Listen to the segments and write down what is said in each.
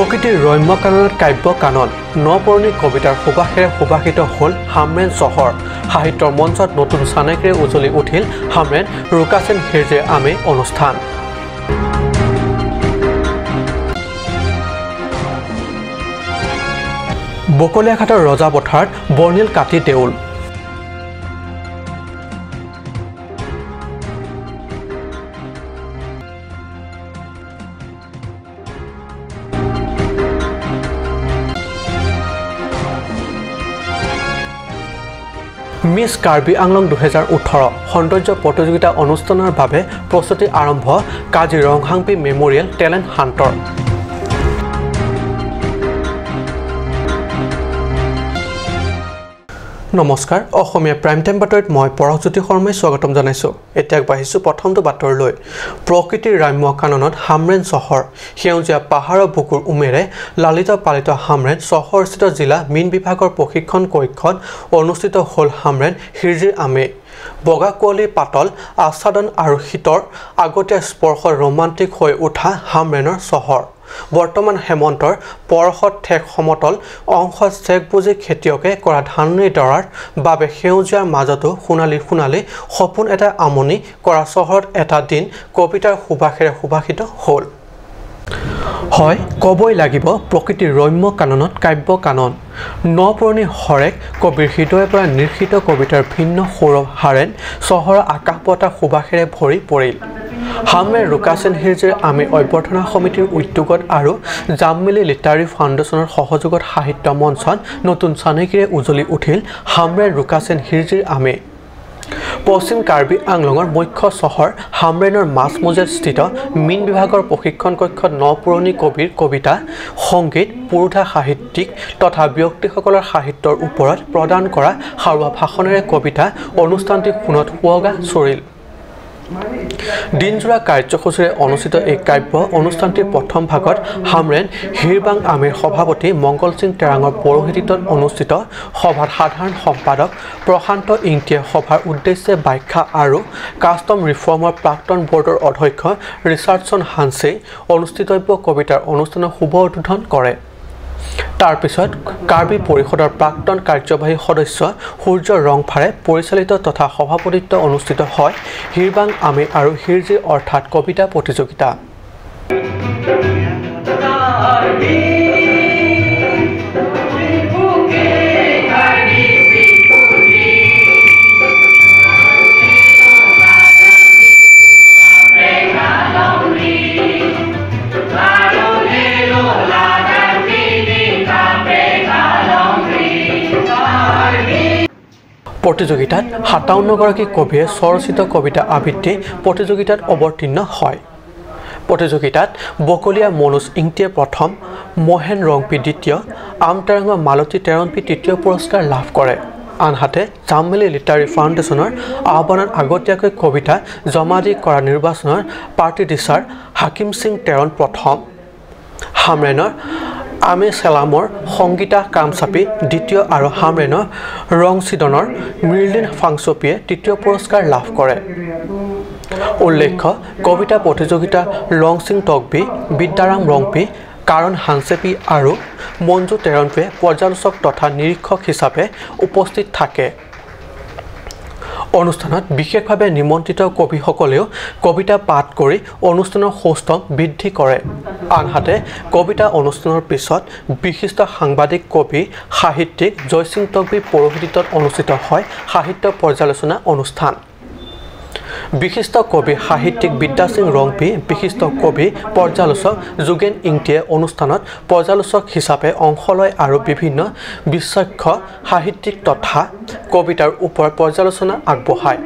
প্ৰকৃতিৰ ৰম্য কাননত কাব্য কানন ন-পুৰণি কবিতাৰ সুবাসেৰে সুবাসিত হ'ল হামৰেণ চহৰ। সাহিত্যৰ মঞ্চত নতুন চানেকিৰে উজলি উঠিল হামৰেণ ৰুকাচেন হিৰ্জে আমে অনুষ্ঠান। বকলীয়াঘাটৰ ৰজাপথাৰত বৰ্ণিল কাতি দেউল। মিছ কাৰ্বি আংলং 2018 সৌন্দৰ্য প্ৰতিযোগিতা অনুষ্ঠানৰ বাবে প্ৰস্তুতি আৰম্ভ কাজি ৰংহাংপি মেমৰিয়েল টেলেণ্ট হাণ্টৰ। নমস্কাৰ, অসমীয়া প্ৰাইম টাইম বাতৰিত মই পৰশজ্যোতি শৰ্মাই স্বাগতম জনাইছোঁ। এতিয়া আগবাঢ়িছোঁ প্ৰথমটো বাতৰিলৈ। প্ৰকৃতিৰ ৰাম্য কাননত হামৰেণ চহৰ। সেউজীয়া পাহাৰৰ বুকুৰ উমেৰে লালিত পালিত হামৰেণ চহৰস্থিত জিলা মীন বিভাগৰ প্ৰশিক্ষণ কক্ষত অনুষ্ঠিত হ'ল হামৰেণ হিৰ্জিৰ আমে। বগা কুঁৱলীৰ পাতল আচ্ছাদন আৰু শীতৰ আগতীয়া স্পৰ্শত ৰোমান্টিক হৈ উঠা হামৰেণৰ চহৰ। বৰ্তমান হেমন্তৰ পৰশত ঠেক সমতল অংশত চেক বুজি খেতিয়কে কৰা ধাননিডৰাৰ বাবে সেউজীয়াৰ মাজতো সোণালী সোণালী সপোন এটা আমনি কৰা চহৰত এটা দিন কবিতাৰ সুবাসেৰে সুবাসিত হ'ল। হয়, ক'বই লাগিব প্ৰকৃতিৰ ৰম্য কাননত কাব্য কানন। ন-পুৰণি হৰেক কবিৰ হৃদয়ৰ পৰা নিৰ্সৃত কবিতাৰ ভিন্ন সৌৰভ হাৰেণ চহৰৰ আকাশ বতাহ সুবাসেৰে ভৰি পৰিল। হামৰেণ ৰুকাচেন হিৰ্জেৰ আমি অভ্যৰ্থনা সমিতিৰ উদ্যোগত আৰু জামমিলি লিটাৰী ফাউণ্ডেশ্যনৰ সহযোগত সাহিত্য মঞ্চত নতুন চানেকিৰে উজলি উঠিল হামৰেণ ৰুকাচেন হিৰ্জিৰ আমে। পশ্চিম কাৰ্বি আংলঙৰ মুখ্য চহৰ হামৰেণৰ মাজমজিয়াত স্থিত মীন বিভাগৰ প্ৰশিক্ষণ কক্ষত ন-পুৰণি কবিৰ কবিতা, সংগীত, পুৰোধা সাহিত্যিক তথা ব্যক্তিসকলৰ সাহিত্যৰ ওপৰত প্ৰদান কৰা সাৰুৱা ভাষণেৰে কবিতা অনুষ্ঠানটি সোণত সুৱগা চৰিল। দিনজোৰা কাৰ্যসূচীৰে অনুষ্ঠিত এই কাব্য অনুষ্ঠানটিৰ প্ৰথম ভাগত হামৰেণ হিৰবাং আমিৰ সভাপতি মংগল সিং টেৰাঙৰ পৌৰোহিত্যত অনুষ্ঠিত সভাত সাধাৰণ সম্পাদক প্ৰশান্ত ইংটিয়ে সভাৰ উদ্দেশ্যে ব্যাখ্যা আৰু কাষ্টম ৰিফৰ্মৰ প্ৰাক্তন বৰ্ডৰ অধ্যক্ষ ৰিচাৰ্ডছন হানছে অনুষ্ঠিতব্য কবিতাৰ অনুষ্ঠানৰ শুভ উদ্বোধন কৰে। তাৰপিছত কাৰ্বি পৰিষদৰ প্ৰাক্তন কাৰ্যবাহী সদস্য সূৰ্য ৰংফাৰে পৰিচালিত তথা সভাপতিত্ব অনুষ্ঠিত হয় হিৰবাং আমে আৰু হিৰজি অৰ্থাৎ কবিতা প্ৰতিযোগিতা। প্ৰতিযোগিতাত 57গৰাকী কবিয়ে স্বৰচিত কবিতা আবৃত্তি প্ৰতিযোগিতাত অৱতীৰ্ণ হয়। প্ৰতিযোগিতাত বকলীয়া মনোজ ইংটিয়ে প্ৰথম, মহেন ৰংপি দ্বিতীয়, আমটেৰাঙৰ মালতী টেৰণপি তৃতীয় পুৰস্কাৰ লাভ কৰে। আনহাতে জামমিলি লিটাৰী ফাউণ্ডেশ্যনৰ আহ্বানত আগতীয়াকৈ কবিতা জমা দি কৰা নিৰ্বাচনৰ পাৰ্টি দিছাৰ হাকিম সিং টেৰণ প্ৰথম, হামৰেণৰ আমে চেলামৰ সংগীতা কামচাপি দ্বিতীয় আৰু হামৰেণৰ ৰংচিদনৰ মিৰ্লিন ফাংচপিয়ে তৃতীয় পুৰস্কাৰ লাভ কৰে। উল্লেখ্য, কবিতা প্ৰতিযোগিতা লংচিং টকবি, বিদ্যাৰাম ৰংপি, কাৰণ হানচেপি আৰু মঞ্জু টেৰণপে পৰ্যালোচক তথা নিৰীক্ষক হিচাপে উপস্থিত থাকে। অনুষ্ঠানত বিশেষভাৱে নিমন্ত্ৰিত কবিসকলেও কবিতা পাঠ কৰি অনুষ্ঠানৰ সৌষ্ঠৱ বৃদ্ধি কৰে। আনহাতে কবিতা অনুষ্ঠানৰ পিছত বিশিষ্ট সাংবাদিক, কবি, সাহিত্যিক জয়সিং টকবিৰ পৌৰোহিত্যত অনুষ্ঠিত হয় সাহিত্য পৰ্যালোচনা অনুষ্ঠান। বিশিষ্ট কবি সাহিত্যিক বিদ্যাসিং ৰংপি, বিশিষ্ট কবি পৰ্যালোচক যোগেন ইংটিয়ে অনুষ্ঠানত পৰ্যালোচক হিচাপে অংশ লয় আৰু বিভিন্ন বিচক্ষ সাহিত্যিক তথা কবিতাৰ ওপৰত পৰ্যালোচনা আগবঢ়ায়।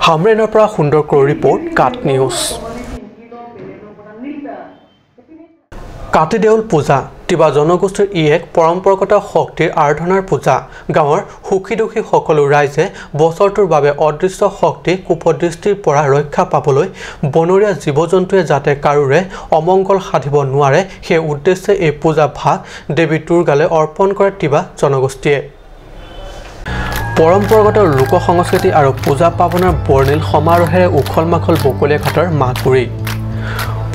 হামৰেণৰ পৰা সুন্দৰ ক্ৰ' ৰিপৰ্ট, কাট নিউজ। কাতিদেউল পূজা তিৱা জনগোষ্ঠীৰ ই এক পৰম্পৰাগত শক্তিৰ আৰাধনাৰ পূজা। গাঁৱৰ সুখী দুখী সকলো ৰাইজে বছৰটোৰ বাবে অদৃশ্য শক্তি কুপদৃষ্টিৰ পৰা ৰক্ষা পাবলৈ বনৰীয়া জীৱ জন্তুৱে যাতে কাৰোৰে অমংগল সাধিব নোৱাৰে সেই উদ্দেশ্যে এই পূজা ভাগ দেৱী দুৰ্গালৈ অৰ্পণ কৰে তিৱা জনগোষ্ঠীয়ে। পৰম্পৰাগত লোক সংস্কৃতি আৰু পূজা পাৰ্বণৰ বৰ্ণিল সমাৰোহেৰে উখল মাখল বকলীয়াঘাটৰ মাহগুৰি।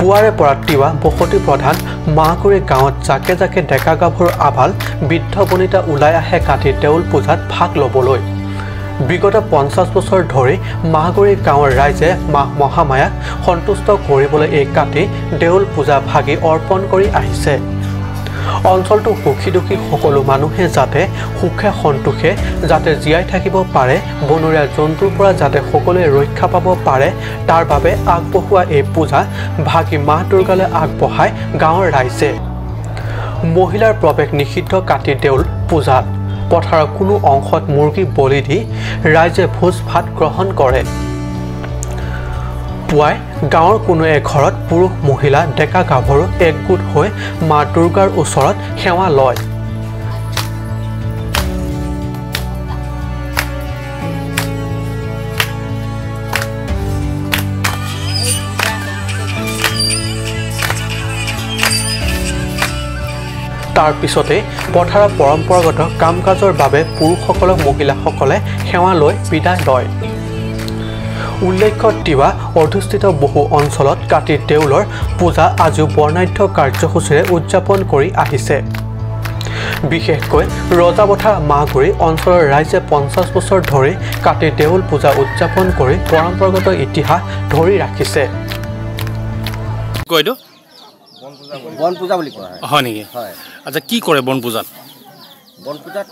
পুৱাৰে পৰা তিৱা বসতি প্ৰধান মাহগুৰি গাঁৱত জাকে জাকে ডেকা গাভৰু আবাল বৃদ্ধ বনিতা ওলাই আহে কাতি দেউল পূজাত ভাগ ল'বলৈ। বিগত 50 বছৰ ধৰি মাহগুৰি গাঁৱৰ ৰাইজে মা মহামায়াক সন্তুষ্ট কৰিবলৈ এই কাতি দেউল পূজা ভাগি অৰ্পণ কৰি আহিছে। অঞ্চলটো সুখী দুখী সকলো মানুহে যাতে সুখে সন্তোষে যাতে জীয়াই থাকিব পাৰে, বনৰীয়া জন্তুৰ পৰা যাতে সকলোৱে ৰক্ষা পাব পাৰে তাৰ বাবে আগবঢ়োৱা এই পূজা ভাগি মা দুৰ্গালৈ আগবঢ়ায় গাঁৱৰ ৰাইজে। মহিলাৰ প্ৰৱেশ নিষিদ্ধ কাতি দেউল পূজাত। পথাৰৰ কোনো অংশত মুৰ্গী বলি দি ৰাইজে ভোজ ভাত গ্ৰহণ কৰে। পুৱাই গাঁৱৰ কোনো এঘৰত পুৰুষ মহিলা ডেকা গাভৰু একগোট হৈ মা দুৰ্গাৰ ওচৰত সেৱা লয়। তাৰ পিছতে পথাৰৰ পৰম্পৰাগত কাম কাজৰ বাবে পুৰুষসকলক মহিলাসকলে সেৱা লৈ বিদায় লয়। উল্লেখ্য, তিৱা অধিষ্ঠিত বহু অঞ্চলত কাতি দেউলৰ পূজা আজিও বৰ্ণাঢ্য কাৰ্যসূচীৰে উদযাপন কৰি আহিছে। বিশেষকৈ ৰজাপথাৰ মাহগুৰি অঞ্চলৰ ৰাইজে 50 বছৰ ধৰি কাতি দেউল পূজা উদযাপন কৰি পৰম্পৰাগত ইতিহাস ধৰি ৰাখিছে। বন পূজা বুলি কোৱা হয় নেকি? হয়। আচ্ছা, কি কৰে বন পূজাত? বন পূজাত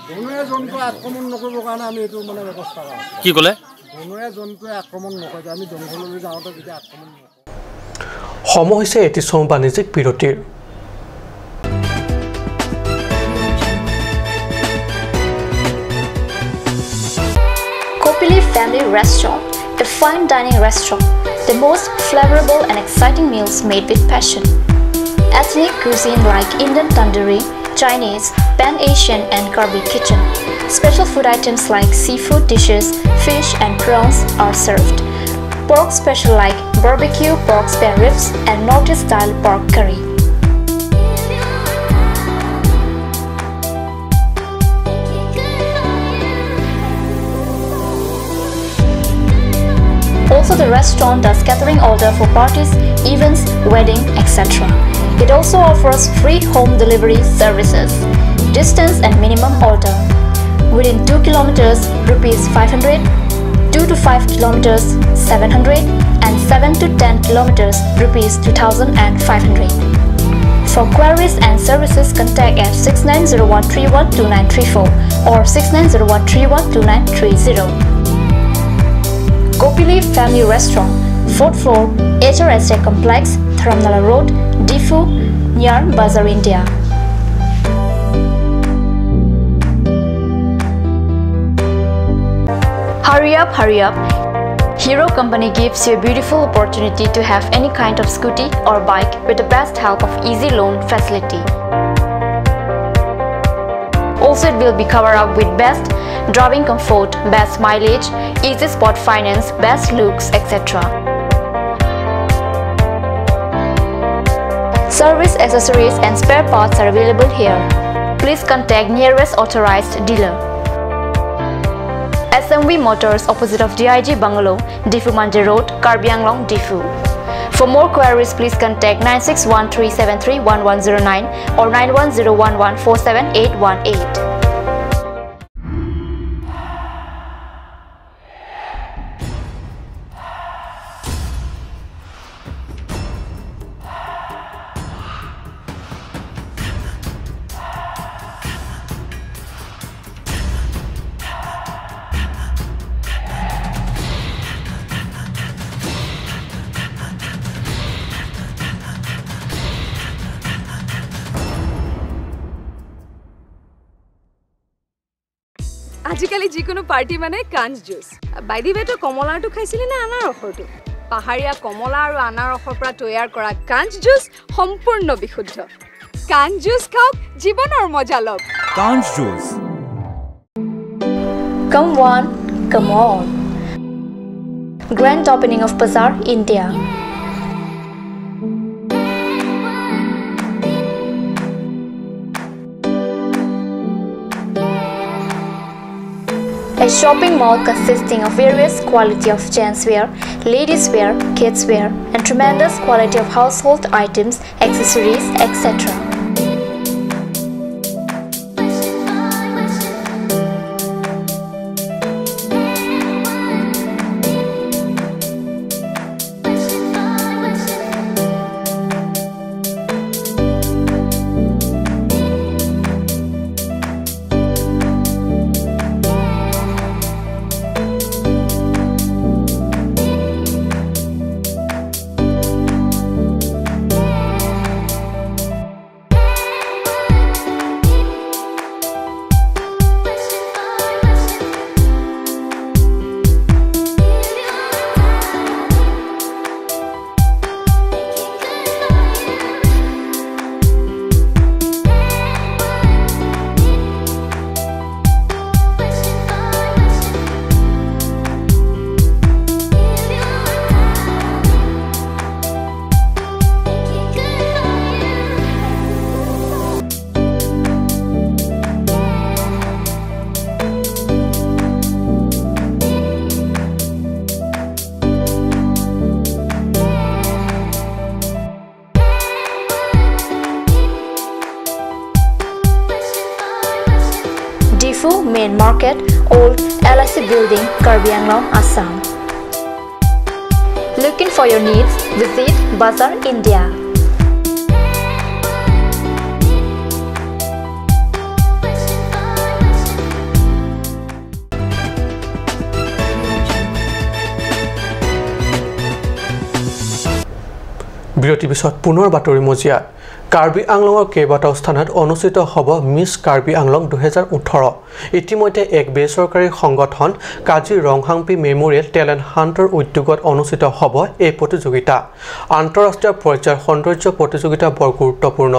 বনৰীয়া জন্তুৱে আক্ৰমণ নকৰিবৰ কাৰণে আমি এইটো মানে ব্যৱস্থা কৰা। কি ক'লে? বনৰীয়া জন্তুৱে আক্ৰমণ নকৰে, আমি জংঘললৈ যাওঁতে যেতিয়া আক্ৰমণ নকৰে। সময় হৈছে এটি চমু বাণিজ্যিক বিৰতিৰ। Kopili Family Restaurant, a fine dining restaurant, the most flavorable and exciting meals made with passion. Ethnic cuisine like Indian tandoori, Chinese, Pan-Asian and Karbi kitchen. Special food items like seafood dishes, fish and prawns are served. Pork special like barbecue pork spare ribs and Northeast style pork curry. Also, the restaurant does catering order for parties, events, wedding, etc. It also offers free home delivery services. Distance and minimum order. Within 2 kilometers, rupees 500, 2 to 5 kilometers, 700, and 7 to 10 kilometers, rupees 2,500. For queries and services, contact at 6901312934 or 6901312930. Kopili Family Restaurant, 4th floor, HRSA Complex, Dharamnala Road, Diphu, near Bazaar India. Hurry up, hurry up. Hero Company gives you a beautiful opportunity to have any kind of scooty or bike with the best help of easy loan facility. Also, it will be covered up with best driving comfort, best mileage, easy spot finance, best looks, etc. Service accessories and spare parts are available here. Please contact nearest authorized dealer. SMV Motors, opposite of DIG Bungalow, Diphu Mandir Road, Karbi Anglong, Diphu. For more queries, please contact 9613731109 or 9101147818. আজিকালি যিকোনো party মানে কাঞ্চ juice. By the ৱে, তই কমলাটো খাইছিলি নে আনাৰসৰটো? পাহাৰীয়া কমলা আৰু আনাৰসৰ পৰা তৈয়াৰ কৰা কাঞ্চ জুচ সম্পূৰ্ণ বিশুদ্ধ। কাঞ্চ জুচ খাওক, জীৱনৰ মজা লওক। কাঞ্চ juice. Come one, come all. Grand opening of Bazaar India. A shopping mall consisting of various quality of gents wear, ladies wear, kids wear, and tremendous quality of household items, accessories, etc. Diphu Main Market, Old LIC Building, Karbi Anglong, Assam. Looking for your needs? Visit Bazaar India. বিৰতিৰ পিছত পুনৰ বাতৰি মজিয়াত কাৰ্বি আংলঙৰ কেইবাটাও স্থানত অনুষ্ঠিত হ'ব মিছ কাৰ্বি আংলং 2018। ইতিমধ্যে এক বেচৰকাৰী সংগঠন কাজি ৰংহাংপি মেমৰিয়েল টেলেণ্ট হাণ্টৰ উদ্যোগত অনুষ্ঠিত হ'ব এই প্ৰতিযোগিতা। আন্তঃৰাষ্ট্ৰীয় পৰ্যায়ৰ সৌন্দৰ্য প্ৰতিযোগিতা বৰ গুৰুত্বপূৰ্ণ।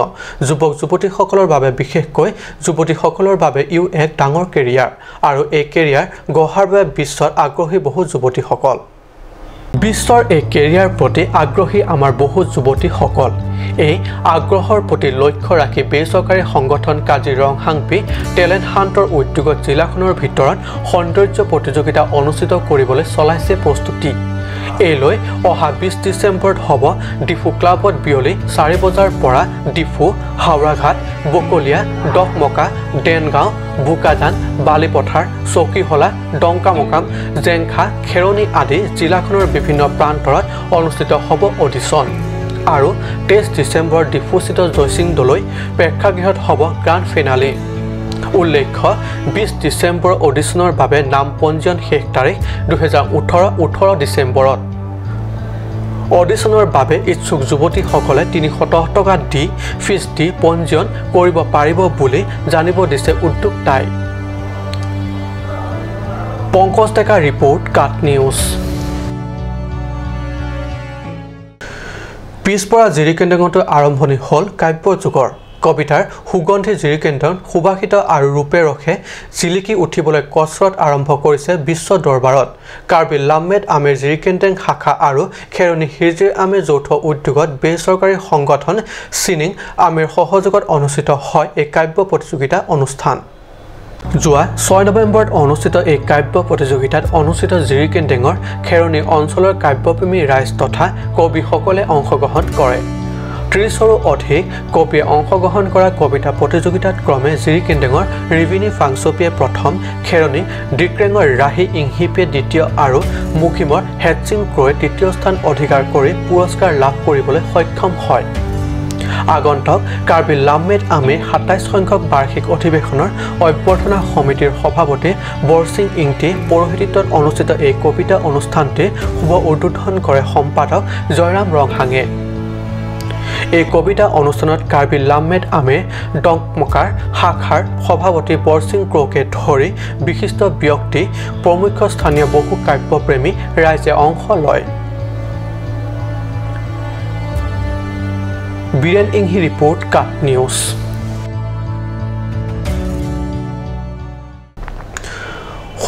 যুৱক যুৱতীসকলৰ বাবে, বিশেষকৈ যুৱতীসকলৰ বাবে ইও এক ডাঙৰ কেৰিয়াৰ আৰু এই কেৰিয়াৰ গঢ়াৰ বাবে বিশ্বত আগ্ৰহী বহু যুৱতীসকল। বিশ্বৰ এই কেৰিয়াৰ প্ৰতি আগ্ৰহী আমাৰ বহু যুৱতীসকল। এই আগ্ৰহৰ প্ৰতি লক্ষ্য ৰাখি বেচৰকাৰী সংগঠন কাজি ৰংহাংপি টেলেণ্ট হাণ্টৰ উদ্যোগত জিলাখনৰ ভিতৰত সৌন্দৰ্য প্ৰতিযোগিতা অনুষ্ঠিত কৰিবলৈ চলাইছে প্ৰস্তুতি। এই লৈ অহা 20 ডিচেম্বৰত হ'ব ডিফু ক্লাবত বিয়লি 4 বজাৰ পৰা ডিফু, হাওৰাঘাট, বকলীয়া, দকমকা, দেনগাঁও, বোকাজান, বালিপথাৰ, চকীহলা, ডংকামকাম, জেংখা, খেৰণি আদি জিলাখনৰ বিভিন্ন প্ৰান্তৰত অনুষ্ঠিত হ'ব অডিশ্যন। আৰু 23 ডিচেম্বৰ ডিফুস্থিত জয়সিং দলৈ প্ৰেক্ষাগৃহত হ'ব গ্ৰাণ্ড ফিনালি। উল্লেখ্য 20 ডিচেম্বৰ অডিশ্যনৰ বাবে নাম পঞ্জীয়ন শেষ তাৰিখ 2018 18 ডিচেম্বৰত। অডিশ্যনৰ বাবে ইচ্ছুক যুৱতীসকলে 310 টকা দি ফিজ দি পঞ্জীয়ন কৰিব পাৰিব বুলি জানিব দিছে উদ্যোক্তাই। পংকজ ডেকা ৰিপৰ্ট, কাট নিউজ। পিছপৰা জিৰিকেন্দ্ৰটো আৰম্ভণি হ'ল কাব্য যুগৰ। কবিতাৰ সুগন্ধি জিৰিকেন্দ্ৰন সুবাসিত আৰু ৰূপে ৰসে জিলিকি উঠিবলৈ কচৰৎ আৰম্ভ কৰিছে বিশ্ব দৰবাৰত। কাৰ্বি লামমেদ আমেৰ জিৰিকেন্দ্ৰেং শাখা আৰু খেৰণি হিৰজিৰ আমে যৌথ উদ্যোগত বেচৰকাৰী সংগঠন চিনিং আমেৰ সহযোগত অনুষ্ঠিত হয় এই কাব্য প্ৰতিযোগিতা অনুষ্ঠান। যোৱা 6 নৱেম্বৰত অনুষ্ঠিত এই কাব্য প্ৰতিযোগিতাত অনুষ্ঠিত জিৰিকেন্দ্ৰেঙৰ খেৰণি অঞ্চলৰ কাব্যপ্ৰেমী ৰাইজ তথা কবিসকলে অংশগ্ৰহণ কৰে। 30ৰো অধিক কবিয়ে অংশগ্ৰহণ কৰা কবিতা প্ৰতিযোগিতাত ক্ৰমে জিৰিকেন্দ্ৰেঙৰ ৰিবিনী ফাংচপিয়ে প্ৰথম, খেৰণি ডিক্ৰেঙৰ ৰাহি ইংহিপে দ্বিতীয় আৰু মুখিমৰ হেটছিং ক্ৰয়ে তৃতীয় স্থান অধিকাৰ কৰি পুৰস্কাৰ লাভ কৰিবলৈ সক্ষম হয়। আগন্তক কাৰ্বি লামমেদ আমে 27 সংখ্যক বাৰ্ষিক অধিৱেশনৰ অভ্যৰ্থনা সমিতিৰ সভাপতি বৰসিং ইংটি পৌৰোহিত্যত অনুষ্ঠিত এই কবিতা অনুষ্ঠানটি শুভ উদ্বোধন কৰে সম্পাদক জয়ৰাম ৰংহাঙে। এই কবিতা অনুষ্ঠানত কাৰ্বি লামমেদ আমে ডংমকাৰ শাখাৰ সভাপতি বৰসিং ক্ৰকে ধৰি বিশিষ্ট ব্যক্তি প্ৰমুখ স্থানীয় বহু কাব্যপ্ৰেমী ৰাইজে অংশ লয়। বীৰেন ইংহি ৰিপৰ্ট, কাট নিউজ।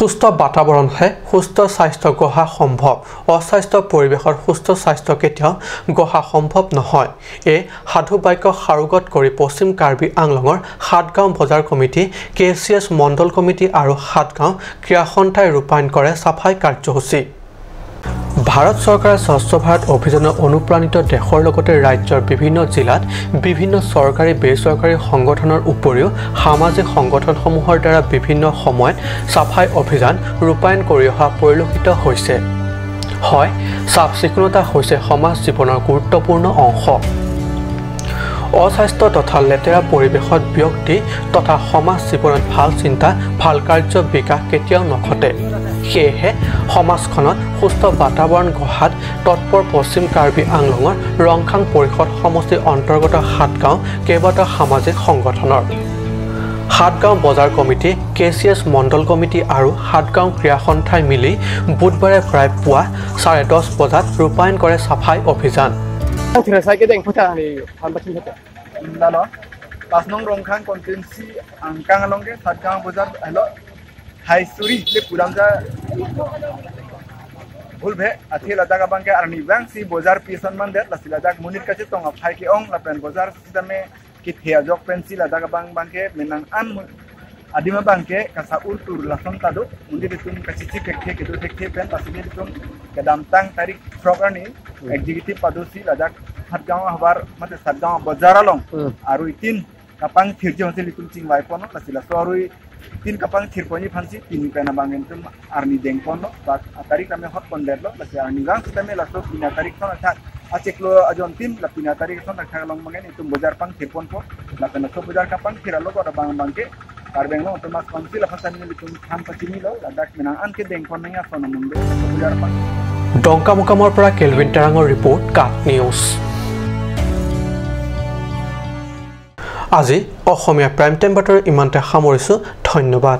সুস্থ বাতাবৰণহে সুস্থ স্বাস্থ্য গঢ়া সম্ভৱ। অস্বাস্থ্য পৰিৱেশত সুস্থ স্বাস্থ্য কেতিয়াও গঢ়া সম্ভৱ নহয়। এই সাধু বাক্য সাৰোগত কৰি পশ্চিম কাৰ্বি আংলঙৰ সাতগাঁও বজাৰ কমিটি, কে চি এছ মণ্ডল কমিটি আৰু সাতগাঁও ক্ৰীড়া সন্থাই ৰূপায়ণ কৰে চাফাই কাৰ্যসূচী। ভাৰত চৰকাৰে স্বচ্ছ ভাৰত অভিযানৰ অনুপ্ৰাণিত দেশৰ লগতে ৰাজ্যৰ বিভিন্ন জিলাত বিভিন্ন চৰকাৰী বেচৰকাৰী সংগঠনৰ উপৰিও সামাজিক সংগঠনসমূহৰ দ্বাৰা বিভিন্ন সময়ত চাফাই অভিযান ৰূপায়ণ কৰি অহা পৰিলক্ষিত হৈছে। হয়, চাফ চিকুণতা হৈছে সমাজ জীৱনৰ গুৰুত্বপূৰ্ণ অংশ। অস্বাস্থ্য তথা লেতেৰা পৰিৱেশত ব্যক্তি তথা সমাজ জীৱনত ভাল চিন্তা, ভাল কাৰ্য বিকাশ কেতিয়াও নঘটে। সেয়েহে সমাজখনত সুস্থ বাতাবৰণ গঢ়াত তৎপৰ পশ্চিম কাৰ্বি আংলঙৰ ৰংখাং পৰিষদ সমষ্টিৰ অন্তৰ্গত সাতগাঁও কেইবাটাও সামাজিক সংগঠনৰ সাতগাঁও বজাৰ কমিটি, কে চি এছ মণ্ডল কমিটি আৰু সাতগাঁও ক্ৰীড়া সন্থাই মিলি বুধবাৰে প্ৰায় পুৱা 10:30 বজাত ৰূপায়ণ কৰে চাফাই অভিযান। Haisuri le puramja bhulbhe athi lada ka bangke arni bang si bozar pisan man det la lada munit kache tonga phai ke ong la pen bozar sidame ki thea jok pen si lada ka bang bangke menang an adima bangke kasa urtur la son tadu munit tum kachi chi kekhe ke do thekhe pen pasine tum kadam tang tarik frog arni executive padosi lada Satgaon habar mate Satgaon bazar along aru itin kapang thirje hosel itum ching wai pono la sila so aru tin kapang thirponi phansi tin pena bangen tum arni dengpon ba tarik ame hot pon derlo la arni gang tame la so pina tarik son atha acheklo ajon tin la pina tarik son atha long bangen itum bazar pang thirpon po la pena so bazar kapang thiralo ko bang bangke karbenglo otomas pangsi la phasan ni tum tham pachini lo la dak mena anke dengpon naya son munde bazar pang ডংকামুকামৰ পৰা kelvin টেৰাঙৰ report, কাট news. আজি অসমীয়া prime time বাতৰি ইমানতে সামৰিছোঁ। ধন্যবাদ।